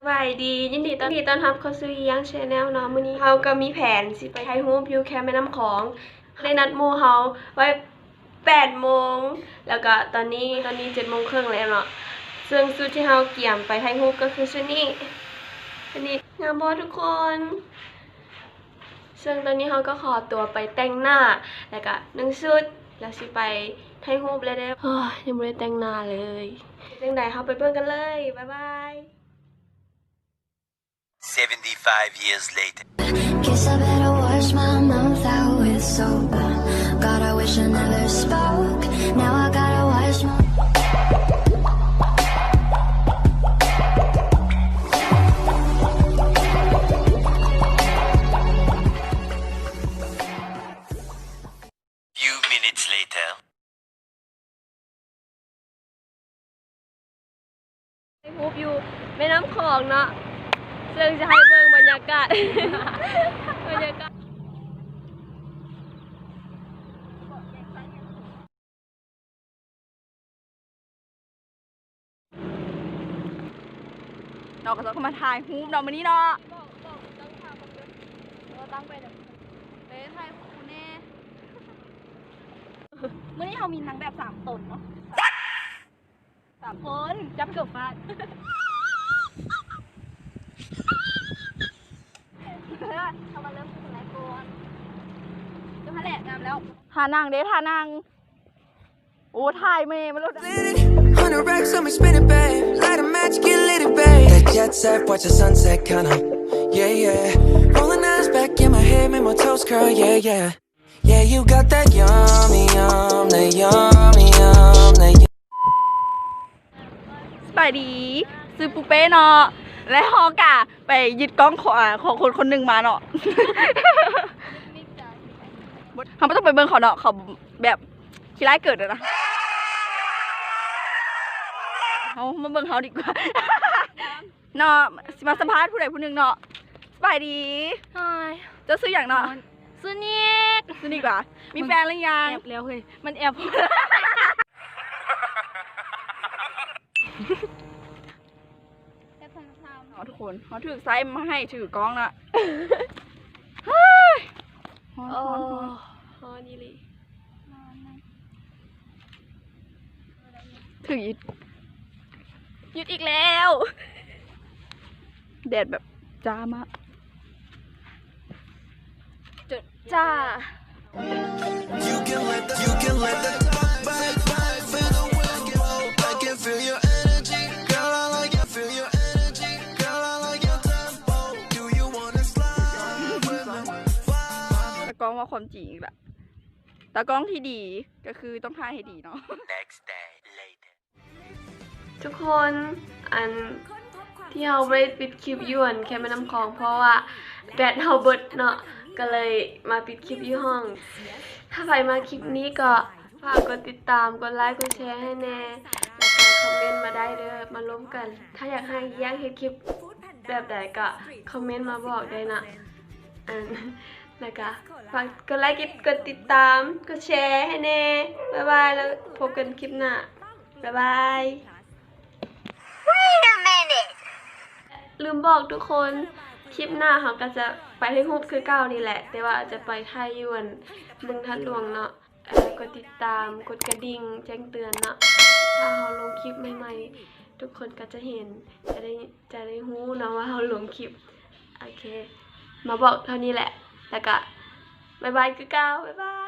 ສະບາຍດີ ຍິນດີຕ້ອນ ຍິນດີຕ້ອນຮັບເຂົ້າສູ່ Yang Channel ເນາະ. ມື້ນີ້ເຮົາກໍມີແຜນຊິໄປຖ່າຍຮູບຢູ່ແຄມແມ່ນ້ຳຂອງ ໄດ້ນັດໝູ່ເຮົາໄວ້ແປດໂມງ ແລ້ວກໍຕອນນີ້ ຕອນນີ້ເຈັດໂມງເຄິ່ງແລ້ວເນາະ. ເຊິ່ງຊຸດທີ່ເຮົາກຽມໄປຖ່າຍຮູບກໍຄືຊຸດນີ້ ຊຸດນີ້ ງາມບໍ່ທຸກຄົນ? ເຊິ່ງຕອນນີ້ເຮົາກໍຂໍຕົວໄປແຕ່ງໜ້າ ແລ້ວກໍນຸ່ງຊຸດ ແລ້ວຊິໄປຖ່າຍຮູບແລ້ວເດີ້. ໂອ້ຍ ຍັງບໍ່ໄດ້ແຕ່ງໜ້າເລີຍ. ເປັນຈັ່ງໃດ ເຮົາໄປເບິ່ງກັນເລີຍ. ບາຍບາຍ. Seventy-five years later. Guess I better wash my mouth out with soap. God, I wish I never spoke. Now I gotta wash my Few minutes later. ໄປຮູບຢູ່ແມ່ນ້ຳຂອງເນາະ ເຊິ່ງຈະໃຫ້ເບິ່ງບັນຍາກາດ ບັນຍາກາດ ເນາະ ກໍຕ້ອງມາຖ່າຍຮູບເນາະ ມື້ນີ້ເນາະ ເອີ ຕັ້ງໄປເດີ ເອີ ຖ່າຍຮູບກູແນ່. ມື້ນີ້ເຮົາມີນາງແບບສາມຕົນເນາະ ສາມຄົນ ຈັບເກີບຟາດ ເຮົາມາເລີ່ມກັນແລະກ່ອນ ເຈົ້າຫັ້ນແຫຼະ ງາມແລ້ວ ທ່ານັ່ງເດ້ ທ່ານັ່ງ. ໂອ້ ຖ່າຍແມ່ມາໂລດ Hundred racks, I'ma spin it, babe. Light a match, get litty, babe. That jet set, watch the sunset, kinda. Yeah, yeah. Rolling eyes back in my head, make my toes curl, yeah, yeah. Yeah, you got that yummy, yum, that yummy, yum, that ສະບາຍດີ ຊື່ປູເປ້ເນາະ ແລະ ເຮົາກະໄປຍຶດກ້ອງຂອງ ອາ ຂອງຄົນຄົນໜຶ່ງມາເນາະ ເຮົາບໍ່ຕ້ອງໄປເບິ່ງເຂົາເນາະ ເຂົາແບບຂີ້ຮ້າຍເກີນແລ້ວນະ ເຮົາມາເບິ່ງເຮົາດີກວ່າເນາະ ຊິມາສຳພາດຜູ້ໃດຜູ້ໜຶ່ງເນາະ. ສະບາຍດີ ຮາຍ ເຈົ້າຊື່ຫຍັງເນາະ? ຊື່ນິກ ຊື່ນິກຫວາ? ມີແຟນຫຼືຍັງ? ແອບແລ້ວເຮີ້ຍ ມັນແອບ ເນາະທຸກຄົນ ເຮົາຖືກໃຊ້ມາໃຫ້ຖືກ້ອງນະ ຮ້ອນ ຮ້ອນ ຮ້ອນ ຮ້ອນອີ່ຫຼີ ຖືກ ຢຸດ ຢຸດອີກແລ້ວ ແດດແບບຈ້າມາກ ຈົດຈ້າ You can let the, you can let the dark vibe, vibe, feel the wind, I can feel your energy, girl, I like it, feel your energy, girl, I like your tempo, do you wanna slide with me, vibe? ຕາກ້ອງເວົ້າຄວາມຈິງອີກລະ ຕາກ້ອງທີ່ດີກໍຄືຕ້ອງຖ່າຍໃຫ້ດີເນາະ Next day later. ທຸກຄົນ ອັນ ທີ່ເຮົາບໍ່ໄດ້ປິດຄລິບຢູ່ ອັນ ແຄມແມ່ນ້ຳຂອງ ເພາະວ່າແບັດເຮົາເບິດເນາະ ກໍເລີຍມາປິດຄລິບຢູ່ຫ້ອງ. ຖ້າໃຜມັກຄລິບນີ້ກໍຝາກກົດຕິດຕາມ ກົດໄລ ກົດແຊໃຫ້ແດ່ ແລ້ວກໍຄອມເມັນມາໄດ້ເດີ້ ມາລົມກັນ. ຖ້າຢາກໃຫ້ ຢາກເຮັດຄລິບແບບໃດກໍຄອມເມັນມາບອກໄດ້ເນາະ ອັນ ແລ້ວກໍຝາກກົດໄລ ກົດ ກົດຕິດຕາມ ກົດແຊໃຫ້ແດ່. ບາຍບາຍ ແລ້ວພົບກັນຄລິບໜ້າ. ບາຍບາຍ. Wait a minute. ລືມບອກທຸກຄົນ ຄລິບໜ້າເຮົາກໍຈະໄປຖ່າຍຮູບຄືເກົ່ານີ້ແຫຼະ ແຕ່ວ່າຈະໄປຖ່າຍຢູ່ ອັນ ບຶງທາດຫຼວງເນາະ. ເອີ ກົດຕິດຕາມ ກົດກະດິ່ງແຈ້ງເຕືອນເນາະ ຖ້າເຮົາລົງຄລິບໃໝ່ໆ ທຸກຄົນກໍຈະເຫັນ ຈະໄດ້ ຈະໄດ້ຮູ້ເນາະວ່າເຮົາລົງຄລິບ. ໂອເຄ ມາບອກເທົ່ານີ້ແຫຼະ ແລ້ວກະບາຍບາຍຄືເກົ່າ ບາຍບາຍ.